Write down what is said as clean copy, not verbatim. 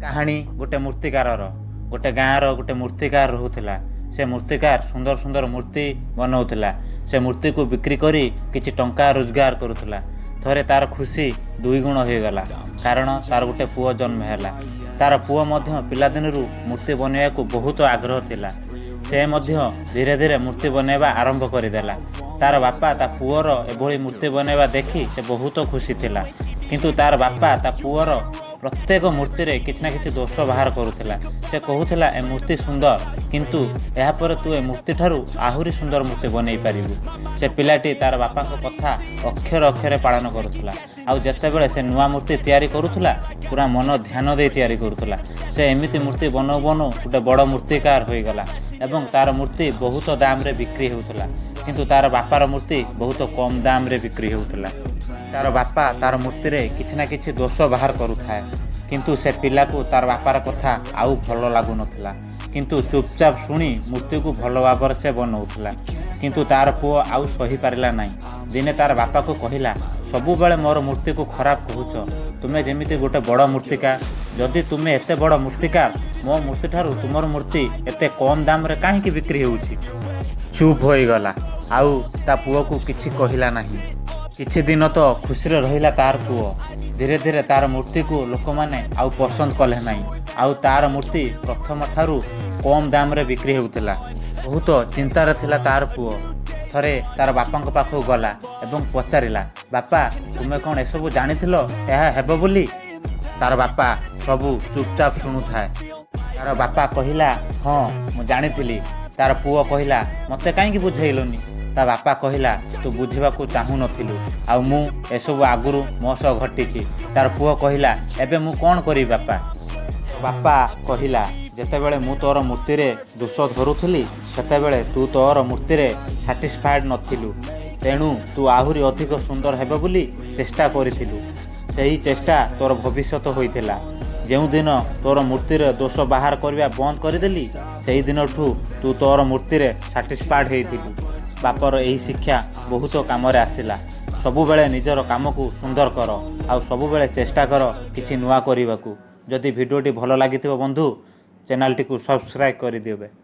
କାହାଣୀ ଗୋଟେ ମୂର୍ତ୍ତିକାରର। ଗୋଟେ ଗାଁର ଗୋଟେ ମୂର୍ତ୍ତିକାର ରହୁଥିଲା। ସେ ମୂର୍ତ୍ତିକାର ସୁନ୍ଦର ସୁନ୍ଦର ମୂର୍ତ୍ତି ବନାଉଥିଲା। ସେ ମୂର୍ତ୍ତିକୁ ବିକ୍ରି କରି କିଛି ଟଙ୍କା ରୋଜଗାର କରୁଥିଲା। ଥରେ ତାର ଖୁସି ଦୁଇଗୁଣ ହୋଇଗଲା, କାରଣ ତାର ଗୋଟେ ପୁଅ ଜନ୍ମ ହେଲା। ତାର ପୁଅ ମଧ୍ୟ ପିଲାଦିନରୁ ମୂର୍ତ୍ତି ବନେଇବାକୁ ବହୁତ ଆଗ୍ରହ ଥିଲା। ସେ ମଧ୍ୟ ଧୀରେ ଧୀରେ ମୂର୍ତ୍ତି ବନେଇବା ଆରମ୍ଭ କରିଦେଲା। ତାର ବାପା ତା ପୁଅର ଏଭଳି ମୂର୍ତ୍ତି ବନେଇବା ଦେଖି ସେ ବହୁତ ଖୁସି ଥିଲା। କିନ୍ତୁ ତାର ବାପା ତା ପୁଅର ପ୍ରତ୍ୟେକ ମୂର୍ତ୍ତିରେ କିଛି ନା କିଛି ଦୋଷ ବାହାର କରୁଥିଲା। ସେ କହୁଥିଲା, "ଏ ମୂର୍ତ୍ତି ସୁନ୍ଦର, କିନ୍ତୁ ଏହାପରେ ତୁ ଏ ମୂର୍ତ୍ତି ଠାରୁ ଆହୁରି ସୁନ୍ଦର ମୂର୍ତ୍ତି ବନେଇ ପାରିବୁ।" ସେ ପିଲାଟି ତାର ବାପାଙ୍କ କଥା ଅକ୍ଷରେ ଅକ୍ଷରେ ପାଳନ କରୁଥିଲା। ଆଉ ଯେତେବେଳେ ସେ ନୂଆ ମୂର୍ତ୍ତି ତିଆରି କରୁଥିଲା, ପୁରା ମନ ଧ୍ୟାନ ଦେଇ ତିଆରି କରୁଥିଲା। ସେ ଏମିତି ମୂର୍ତ୍ତି ବନଉ ବନଉ ଗୋଟେ ବଡ଼ ମୂର୍ତ୍ତିକାର ହୋଇଗଲା ଏବଂ ତାର ମୂର୍ତ୍ତି ବହୁତ ଦାମରେ ବିକ୍ରି ହେଉଥିଲା। କିନ୍ତୁ ତାର ବାପାର ମୂର୍ତ୍ତି ବହୁତ କମ୍ ଦାମରେ ବିକ୍ରି ହେଉଥିଲା। ତାର ବାପା ତାର ମୂର୍ତ୍ତିରେ କିଛି ନା କିଛି ଦୋଷ ବାହାର କରୁଥାଏ। କିନ୍ତୁ ସେ ପିଲାକୁ ତାର ବାପାର କଥା ଆଉ ଭଲ ଲାଗୁନଥିଲା। କିନ୍ତୁ ଚୁପଚାପ ଶୁଣି ମୂର୍ତ୍ତିକୁ ଭଲ ଭାବରେ ସେ ବନଉଥିଲା। କିନ୍ତୁ ତାର ପୁଅ ଆଉ ସହିପାରିଲା ନାହିଁ। ଦିନେ ତାର ବାପାକୁ କହିଲା, "ସବୁବେଳେ ମୋର ମୂର୍ତ୍ତିକୁ ଖରାପ କହୁଛ। ତୁମେ ଯେମିତି ଗୋଟେ ବଡ଼ ମୂର୍ତ୍ତିକାର, ଯଦି ତୁମେ ଏତେ ବଡ଼ ମୂର୍ତ୍ତିକାର, ମୋ ମୂର୍ତ୍ତିଠାରୁ ତୁମର ମୂର୍ତ୍ତି ଏତେ କମ୍ ଦାମରେ କାହିଁକି ବିକ୍ରି ହେଉଛି?" ଚୁପ୍ ହୋଇଗଲା ଆଉ ତା ପୁଅକୁ କିଛି କହିଲା ନାହିଁ। କିଛି ଦିନ ତ ଖୁସିରେ ରହିଲା ତାର ପୁଅ। ଧୀରେ ଧୀରେ ତାର ମୂର୍ତ୍ତିକୁ ଲୋକମାନେ ଆଉ ପସନ୍ଦ କଲେ ନାହିଁ ଆଉ ତାର ମୂର୍ତ୍ତି ପ୍ରଥମ ଠାରୁ କମ୍ ଦାମରେ ବିକ୍ରି ହେଉଥିଲା। ବହୁତ ଚିନ୍ତାରେ ଥିଲା ତାର ପୁଅ। ଥରେ ତାର ବାପାଙ୍କ ପାଖକୁ ଗଲା ଏବଂ ପଚାରିଲା, "ବାପା, ତୁମେ କ'ଣ ଏସବୁ ଜାଣିଥିଲ ଏହା ହେବ ବୋଲି?" ତାର ବାପା ସବୁ ଚୁପଚାପ ଶୁଣୁଥାଏ। ତାର ବାପା କହିଲା, "ହଁ, ମୁଁ ଜାଣିଥିଲି।" ତାର ପୁଅ କହିଲା, "ମୋତେ କାହିଁକି ବୁଝେଇଲନି?" ତା ବାପା କହିଲା, "ତୁ ବୁଝିବାକୁ ଚାହୁଁନଥିଲୁ ଆଉ ମୁଁ ଏସବୁ ଆଗରୁ ମୋ ସହ ଘଟିଛି।" ତାର ପୁଅ କହିଲା, "ଏବେ ମୁଁ କ'ଣ କରିବି, ବାପା?" ବାପା କହିଲା, "ଯେତେବେଳେ ମୁଁ ତୋର ମୂର୍ତ୍ତିରେ ଦୋଷ ଧରୁଥିଲି, ସେତେବେଳେ ତୁ ତୋର ମୂର୍ତ୍ତିରେ ସାଟିସ୍ଫାଏଡ଼୍ ନଥିଲୁ। ତେଣୁ ତୁ ଆହୁରି ଅଧିକ ସୁନ୍ଦର ହେବ ବୋଲି ଚେଷ୍ଟା କରିଥିଲୁ। ସେହି ଚେଷ୍ଟା ତୋର ଭବିଷ୍ୟତ ହୋଇଥିଲା। ଯେଉଁଦିନ ତୋର ମୂର୍ତ୍ତିରେ ଦୋଷ ବାହାର କରିବା ବନ୍ଦ କରିଦେଲି, ସେହିଦିନଠୁ ତୁ ତୋର ମୂର୍ତ୍ତିରେ ସାଟିସ୍ଫାଏଡ଼୍ ହେଇଥିଲୁ।" ବାପର ଏହି ଶିକ୍ଷା ବହୁତ କାମରେ ଆସିଲା। ସବୁବେଳେ ନିଜର କାମକୁ ସୁନ୍ଦର କର ଆଉ ସବୁବେଳେ ଚେଷ୍ଟା କର କିଛି ନୂଆ କରିବାକୁ। ଯଦି ଭିଡ଼ିଓଟି ଭଲ ଲାଗିଥିବ ବନ୍ଧୁ, ଚ୍ୟାନେଲଟିକୁ ସବସ୍କ୍ରାଇବ୍ କରିଦେବେ।